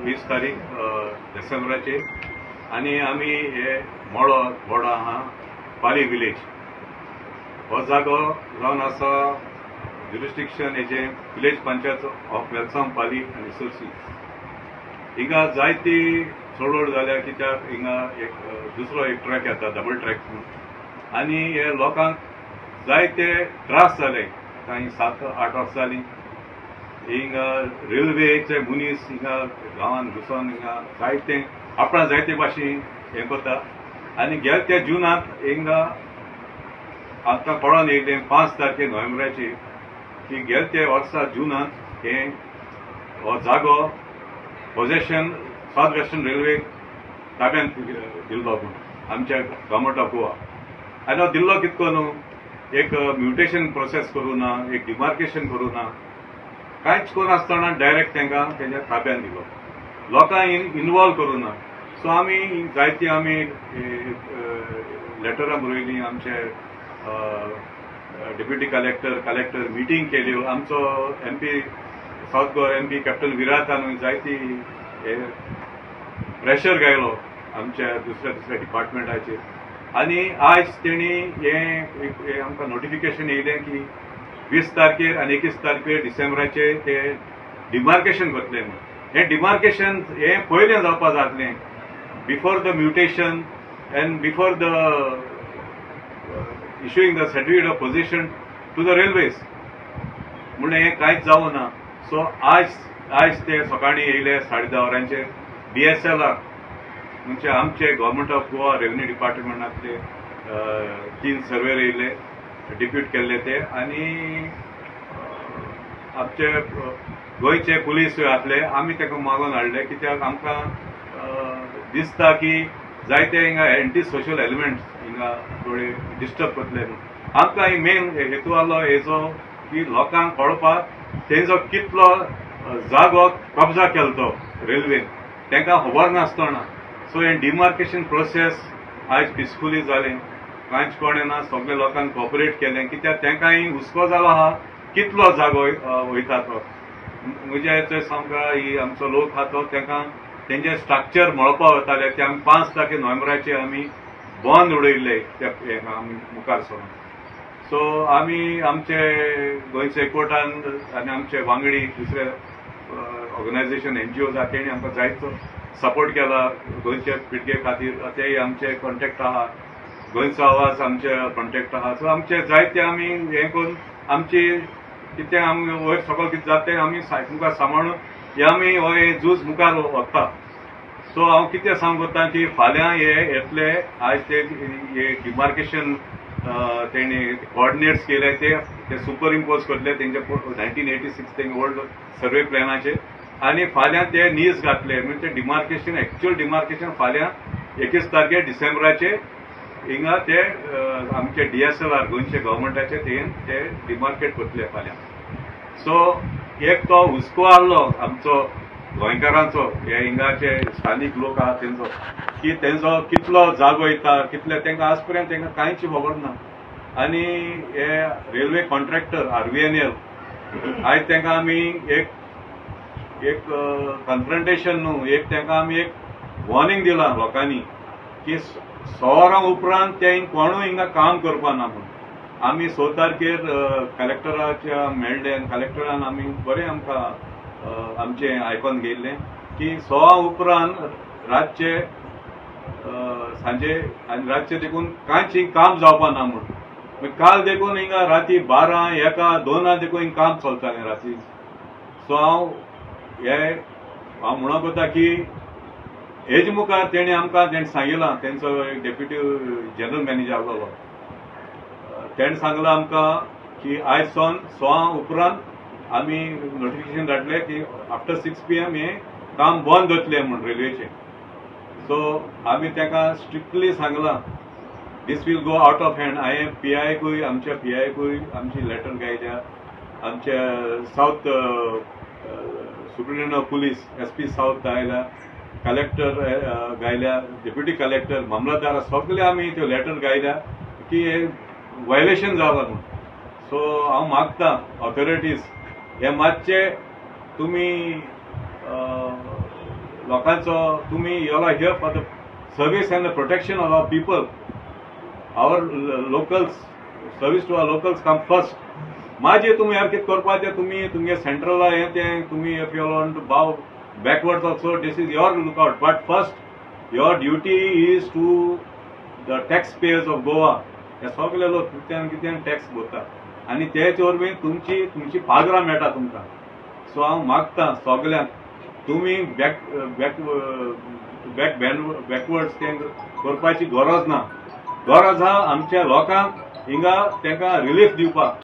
20 तारीख डिसेंबराचेर आनी आमी हे मळो बोडा आहा पाली विलेज हो जागो जावन आसा ज्युरिस्डिक्शन हेजें विलेज पंचायत ऑफ वेलसांव पाली आनी सोरसी. हिंगा जायती चळवळ जाल्या कित्याक हिंगा एक दुसरो एक ट्रॅक येता डबल ट्रॅक म्हणून आनी हे लोकांक जायते त्रास जाले. कांय 7-8 वर्सां जालीं हिंगा रेल्वेचे मनीस हिंगा गांवांत घुसोन हिंगा जायते आपणा जायते भाशेन हें करता आनी गेले त्या जुनांत हिंगा आमकां कळोन येयलें 5 तारखे नोव्हेंबराचेर की गेले त्या वर्सा जुनांत हें हो जागो पोजेशन सावथ वेस्टर्न रेल्वे ताब्यांत दिल्लो म्हूण आमच्या गव्हर्मेंट ऑफ गोवा. आनी हो दिल्लो कितको न्हू, एक म्युटेशन प्रोसेस करूं ना, एक डिमार्केशन करूं ना, कांयच करिनासतना डायरेक्ट तांकां तेंच्या ताब्यांत दिलो, लोकांक इनवॉल्व करूं ना. सो आमी जायती आमी लेटरां बरयलीं, आमचे डेप्युटी कलेक्टर मिटींग केल्यो, आमचो MP South Goa MP captain विरातान जायती प्रेशर घायलो आमच्या दुसऱ्या दुसऱ्या डिपार्टमेंटाचेर. आनी आयज तेणी हें आमकां नोटिफिकेशन येयलें की 20 तारखेर आनी 21 तारखेर डिसेंबराचे ते डिमार्केशन करतले म्हूण. हें डिमार्केशन हें पयलें जावपा जातलें before the mutation and before the issuing the certificate of possession to the railways म्हणून हें कांयच जावं ना. सो आयज ते सकाळीं येयले 10:30 वरांचेर DSLR म्हणजे आमचे गव्हर्मेंट ऑफ गोवा रेव्हेन्यू डिपार्टमेंटांतले 3 सर्वेर येयले, डिप्यूट केल्ले ते आनी आमचे गोंयचे पुलीस आसले, आमी ताका मागोवन हाडले कित्याक आमकां दिसता की जायते हिंगा एंटी सोशल एलिमेंट्स हिंगा थोडे डिस्टर्ब करतले म्हणून. आमकां ही मेन हेतू आसलो हेजो की लोकांक कळपाक तेंचो कितलो जागो कब्जा केलो तो रेल्वेन तांकां खबर नासतना. सो हें डिमार्केशन प्रोसेस आयज पिसफुली जालें, कांयच कोणें ना, सगळे लोकांक कॉपरेट केलें कित्याक तांकांय हुस्को जालो आहा कितलो जागो वयता तो. म्हज्या चोय सामका ही आमचो लोक आहा तो तांकां तेंचे स्ट्रक्चर मळपा वताले ते आमी 5 तारखे नोव्हेंबराचेर आमी बंद उडयल्ले त्या आमी मुखार सरून. सो आमी आमचे गोंयचे एकवटान आनी आमचे वांगडी दुसरे ऑर्गनायझेशन NGO आहा तेणी आमकां जायतो सपोर्ट केला गोंयचे पिळगे खातीर, तेय आमचे कॉन्टेक्ट आहा, गोंयचो आवाज आमचे कॉन्टेक्ट आहा. सो आमचे जायते आमी हें करून आमची कितें आमी वयर सगळें कितें जाता तें आमी मुखार सांबाळून हे आमी हो हें झूज मुखार व्हरता. सो हांव कितें सांगूंक वता की फाल्यां हे येतले, आयज ते हे डिमार्केशन तेणी कॉर्डिनेट्स केले ते सुपर इम्पोज करतले तेंचे 1986 तेंगे ओल्ड सर्वे प्लॅनाचेर आनी फाल्यां ते नीज घातले म्हणजे डिमार्केशन एक्च्युअल डिमार्केशन फाल्यां 21 तारखे डिसेंबराचे हिंगा ते आमचे DSLR गोंयचे गव्हर्मेंटाचे ते डिमार्केट करतले फाल्यां. सो एक तो हुस्को आहलो आमचो गोंयकारांचो, हे हिंगाचे स्थानीक लोक आहा तेंचो की तेंचो कितलो जागो येता कितले तांकां आज पर्यंत तांकां कांयच खबर ना. आनी हे रेल्वे कॉन्ट्रॅक्टर RVNL आयज तांकां आमी एक एक कन्फ्रंटेशन न्हू, एक तांकां आमी एक वॉर्निंग दिलां लोकांनी की 100 वरां उपरांत ते कोणूय हिंगा काम करपा ना म्हूण. आमी 6 तारखेर कलेक्टराच्या मेळ्ळे आनी कलेक्टरान आमी बरें आमकां आमचें आयकोन घेयल्लें की 100 उपरांत रातचे सांजे आनी रातचे देखून कांयच हिंग काम जावपा ना म्हूण. काल देखून हिंगा राती 12, 1, 2 देखून हिंग काम चलतालें राती. सो हांव हे हांव म्हणूंक वता की हेजे मुखार तेणी आमकां तेणें सांगिलां, तेंचो एक डेप्युटी जनरल मॅनेजर आसलेलो तेणें सांगलां आमकां की आयज सावन 100 उपरांत आमी नोटिफिकेशन धाडलें की आफ्टर 6 PM हें काम बंद जातलें म्हूण रेल्वेचें. सो आमी तांकां स्ट्रिक्टली सांगलां this will go out of hand. हांवें PI कूय आमच्या PI कूय आमची लेटर गायल्या, आमच्या south superintendent of police SP south गायल्या, कलेक्टर गायल्या, डेप्युटी कलेक्टर, मामलतदार सगळे आमी त्यो लेटर गायल्या की हे व्हायलेशन जालां म्हूण. सो हांव मागता ऑथॉरिटीज हे मातशे तुमी लोकांचो तुमी you are here for the service and the protection of our people, our locals, service to our locals come first. मागीर तुमी यार कितें करपाचें, तुमी तुमगे सेंट्रला हें तें तुमी if you want to bow backwards also, this is your lookout, but first your duty is to the tax payers of Goa. हे सगळे लोक कित्यान कित्यान टॅक्स भरता आनी तेच वरवीं तुमची तुमची पागरां मेळटा तुमकां. सो हांव मागता सगल्यांक तुमी बॅक बॅक बॅक बॅकवर्ड्स तें करपाची गरज ना. गरज आहा आमच्या लोकांक हिंगा तांकां रिलीफ दिवपाक.